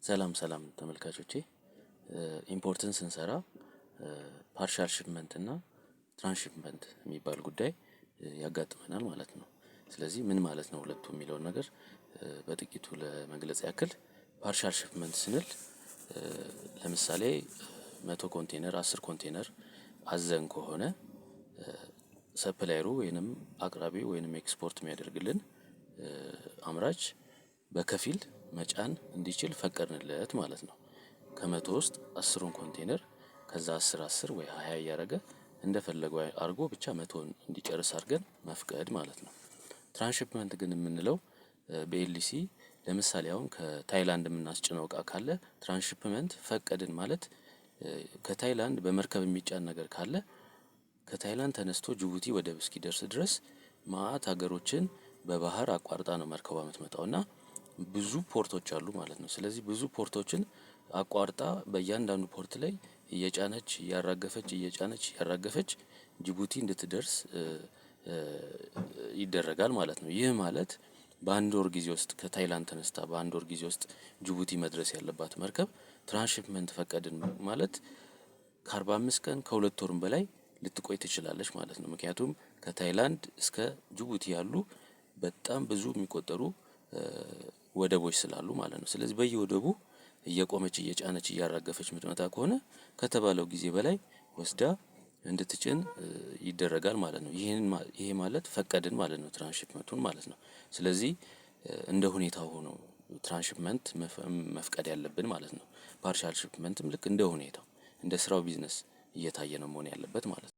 ሰላም ሰላም ተመልካቾቼ፣ import ን ስንሰራ partial shipment እና transshipment የሚባል ጉዳይ ያጋጥመናል ማለት ነው። ስለዚህ ምን ማለት ነው ሁለቱ የሚለውን ነገር በጥቂቱ ለመግለጽ ያክል፣ partial shipment ስንል ለምሳሌ 100 ኮንቴነር፣ 10 ኮንቴነር አዘን ከሆነ supplier ኡ ወይንም አቅራቢ ወይንም ኤክስፖርት የሚያደርግልን አምራች በከፊል መጫን እንዲችል ፈቀድንለት ማለት ነው። ከ100 ውስጥ 10ሩን ኮንቴነር፣ ከዛ 10 10 ወይ 20 እያደረገ እንደፈለገው አድርጎ ብቻ 100ን እንዲጨርስ አድርገን መፍቀድ ማለት ነው። Transshipment ግን የምንለው በ LC ለምሳሌ አሁን ከታይላንድ የምናስጭነው እቃ ካለ transshipment ፈቀድን ማለት ከታይላንድ በመርከብ የሚጫን ነገር ካለ ከታይላንድ ተነስቶ ጅቡቲ ወደብ እስኪደርስ ድረስ ማአት ሀገሮችን በባህር አቋርጣ ነው መርከቧ የምትመጣው እና ብዙ port ኦች አሉ ማለት ነው። ስለዚህ ብዙ port ኦችን አቋርጣ በእያንዳንዱ port ላይ እየጫነች እያራገፈች፣ እየጫነች እያራገፈች ጅቡቲ እንድትደርስ ይደረጋል ማለት ነው። ይህ ማለት በአንድ ወር ጊዜ ውስጥ ከታይላንድ ተነስታ በአንድ ወር ጊዜ ውስጥ ጅቡቲ መድረስ ያለባት መርከብ transshipment ፈቀድን ማለት ከ45 ቀን፣ ከ2 ወርም በላይ ልትቆይ ትችላለች ማለት ነው። ምክንያቱም ከታይላንድ እስከ ጅቡቲ ያሉ በጣም ብዙ የሚቆጠሩ ወደቦች ስላሉ ማለት ነው። ስለዚህ በየወደቡ እየቆመች እየጫነች እያራገፈች የምትመጣ ከሆነ ከተባለው ጊዜ በላይ ወስዳ እንድትጭን ይደረጋል ማለት ነው። ይሄ ማለት ፈቀድን ማለት ነው፣ transshipment ኡን ማለት ነው። ስለዚህ እንደ ሁኔታው ሆኖ transshipment መፍቀድ ያለብን ማለት ነው። Partial shipment ም ልክ እንደ ሁኔታው እንደ ስራው ቢዝነስ እየታየ ነው መሆን ያለበት ማለት ነው።